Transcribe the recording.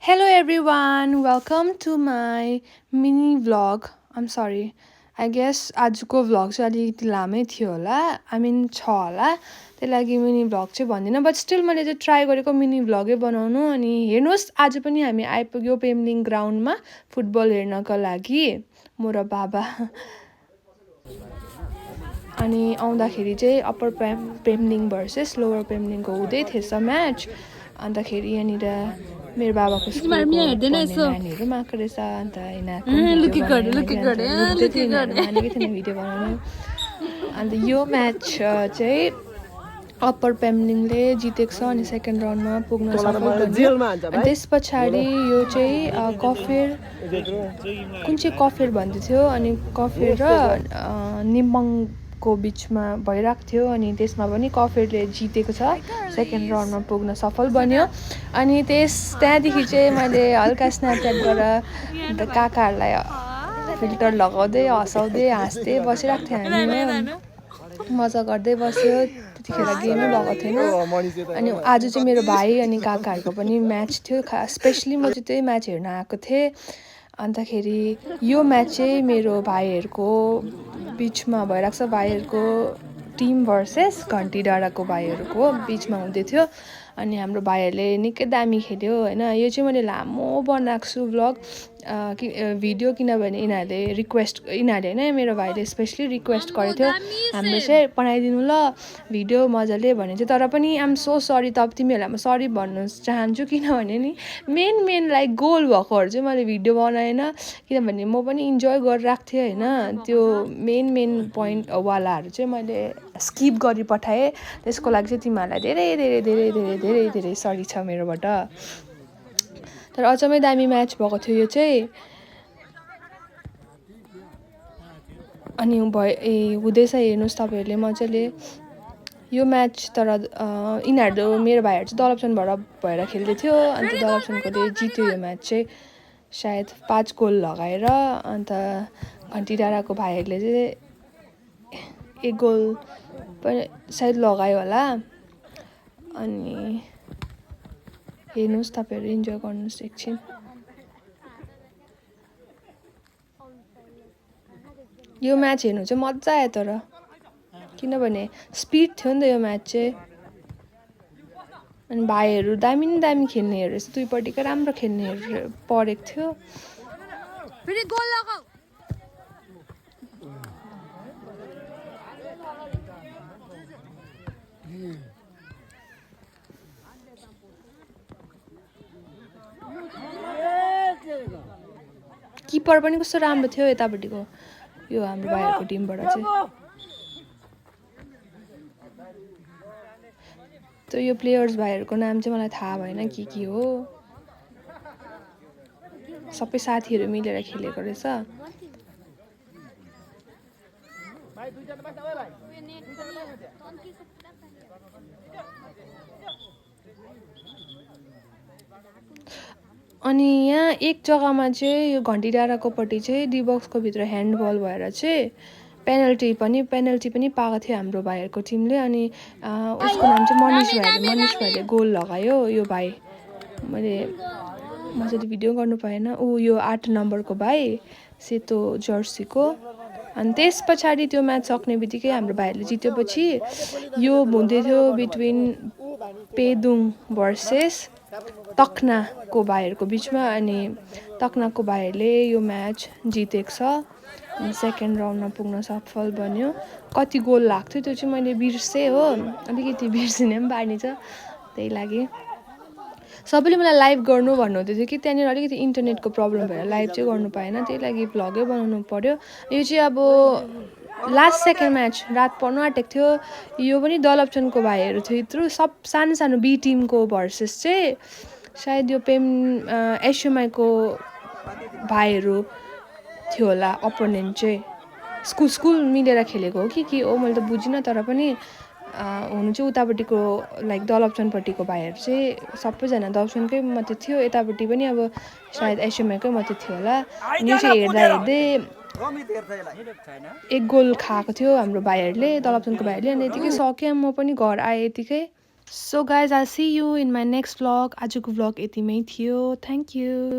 Hello everyone, welcome to my mini vlog. I'm sorry. I guess आजको vlog चाहिँ अलिकति लामै थियो होला. I mean छ होला. त्यही लागि मिनी भ्लग चाहिँ भन्दिनँ बट स्टिल मैले चाहिँ ट्राई गरेको मिनी भ्लगै बनाउनु अनि हेर्नुहोस् आज पनि हामी आइपुग्यो पेम्लिङ ग्राउन्डमा फुटबल हेर्नको लागि म र बाबा अनि आउँदाखेरि चाहिँ अप्पर पेम्लिङ भर्सेस लोवर पेम्लिङको हुँदै थिएछ म्याच अन्तखेरि यहाँनिर मेरो बाबाको स्कुलको नानीहरू आएको रहेछ अन्त भिडियो बनाउनु अन्त यो म्याच चाहिँ अप्पर पेम्लिङले जितेको छ अनि सेकेन्ड राउन्डमा पुग्न सफल बन्यो अनि त्यस पछाडि यो चाहिँ कफेर कुन चाहिँ कफेर भन्दै थियो अनि कफेर र निम्बङको बिचमा भइरहेको थियो अनि त्यसमा पनि कफेरले जितेको छ सेकेन्ड राउन्डमा पुग्न सफल बन्यो अनि त्यहाँदेखि चाहिँ मैले हल्का स्न्यापच्याट गरेर अन्त काकाहरूलाई फिल्टर लगाउँदै हँसाउँदै हाँस्दै बसिरहेको थिएँ हामी मजा गर्दै बस्यो त्यतिखेर गेमै भएको थिएन अनि आज चाहिँ मेरो भाइ अनि काकाहरूको पनि म्याच थियो स्पेसली म चाहिँ त्यही म्याच हेर्न आएको थिएँ अन्तखेरि यो म्याच चाहिँ मेरो भाइहरूको बिचमा भइरहेको छ भाइहरूको टिम भर्सेस घन्टी डाँडाको भाइहरूको बिचमा हुँदै थियो अनि हाम्रो भाइहरूले निकै दामी खेल्यो होइन यो चाहिँ मैले लामो बनाएको छु भ्लग भिडियो किनभने यिनीहरूले होइन मेरो भाइले स्पेसली रिक्वेस्ट गरेको थियो हाम्रो चाहिँ बनाइदिनु ल भिडियो मजाले भने चाहिँ तर पनि आइएम सो सरी तिमीहरूलाई म सरी भन्नु चाहन्छु किनभने नि मेन लाइक गोल भएकोहरू चाहिँ मैले भिडियो बनाएन किनभने म पनि इन्जोय गरिरहेको थिएँ होइन त्यो मेन पोइन्ट वालाहरू चाहिँ मैले स्किप गरिपठाएँ त्यसको लागि चाहिँ तिमीहरूलाई धेरै धेरै धेरै धेरै धेरै धेरै सरी छ मेरोबाट तर अचम्मै दामी म्याच भएको थियो यो चाहिँ अनि हुँदैछ हेर्नुहोस् तपाईँहरूले मजाले यो म्याच तर यिनीहरू मेरो भाइहरू चाहिँ दलप्सन भएर खेल्दै थियो अन्त दलप्सनकोले जित्यो यो म्याच चाहिँ सायद 5 गोल लगाएर अन्त घन्टी डाँडाको भाइहरूले चाहिँ 1 गोल पनि सायद लगायो होला अनि हेर्नुहोस् तपाईँहरू इन्जोय गर्नुहोस् एकछिन यो म्याच हेर्नु चाहिँ मजा आयो तर किनभने स्पिड थियो नि त यो म्याच चाहिँ अनि भाइहरू दामी खेल्नेहरू रहेछ दुईपट्टिकै राम्रो खेल्नेहरू परेको थियो किपर पनि कस्तो राम्रो थियो यतापट्टिको यो हाम्रो भाइहरूको टिमबाट चाहिँ त्यो यो प्लेयर्स भाइहरूको नाम चाहिँ मलाई थाहा भएन के हो सबै साथीहरू मिलेर खेलेको रहेछ अनि यहाँ एक जग्गामा चाहिँ यो घन्टी डाँडाकोपट्टि चाहिँ डी बक्सको भित्र ह्यान्डबल भएर चाहिँ पेनल्टी पनि पाएको थियो हाम्रो भाइहरूको टिमले अनि उसको नाम चाहिँ मनिष भाइले गोल लगायो यो भाइ मैले मजाले भिडियो गर्नु पाएन यो 8 नम्बरको भाइ सेतो जर्सीको अनि त्यस पछाडि त्यो म्याच सक्ने बित्तिकै हाम्रो भाइहरूले जितेपछि यो हुँदै थियो बिट्विन पेदुङ भर्सेस तकनाको भाइहरूको बिचमा अनि तकनाको भाइहरूले यो म्याच जितेको छ अनि सेकेन्ड राउन्डमा पुग्न सफल बन्यो कति गोल लाग्थ्यो त्यो चाहिँ मैले बिर्सेँ हो अलिकति बिर्सिने पनि बानी छ त्यही लागि सबैले मलाई लाइभ गर्नु भन्नुहुँदै थियो कि त्यहाँनिर अलिकति इन्टरनेटको प्रब्लम भएर लाइभ चाहिँ गर्नु पाएन त्यही लागि भ्लगै बनाउनु पर्यो यो चाहिँ अब लास्ट सेकेन्ड म्याच रात पर्नु आँटेको थियो यो पनि दलप्सनको भाइहरू थियो यत्रो सब सानो बी टिमको भर्सेस चाहिँ सायद यो एसयुएमआईको भाइहरू थियो होला अपोनेन्ट चाहिँ स्कुल मिलेर खेलेको हो कि हो मैले त बुझिनँ तर पनि हुनु चाहिँ उतापट्टिको लाइक दलप्सनपट्टिको भाइहरू चाहिँ सबैजना दलप्सनकै मात्रै थियो यतापट्टि पनि अब सायद एसयुएमआईकै मात्रै थियो होला यो चाहिँ हेर्दै 1 गोल खाएको थियो हाम्रो भाइहरूले दलप्सनको भाइहरूले अनि यतिकै सक्यो म पनि घर आएँ यतिकै so guys I see you in my next vlog. आजको भ्लग यतिमै थियो. Thank you.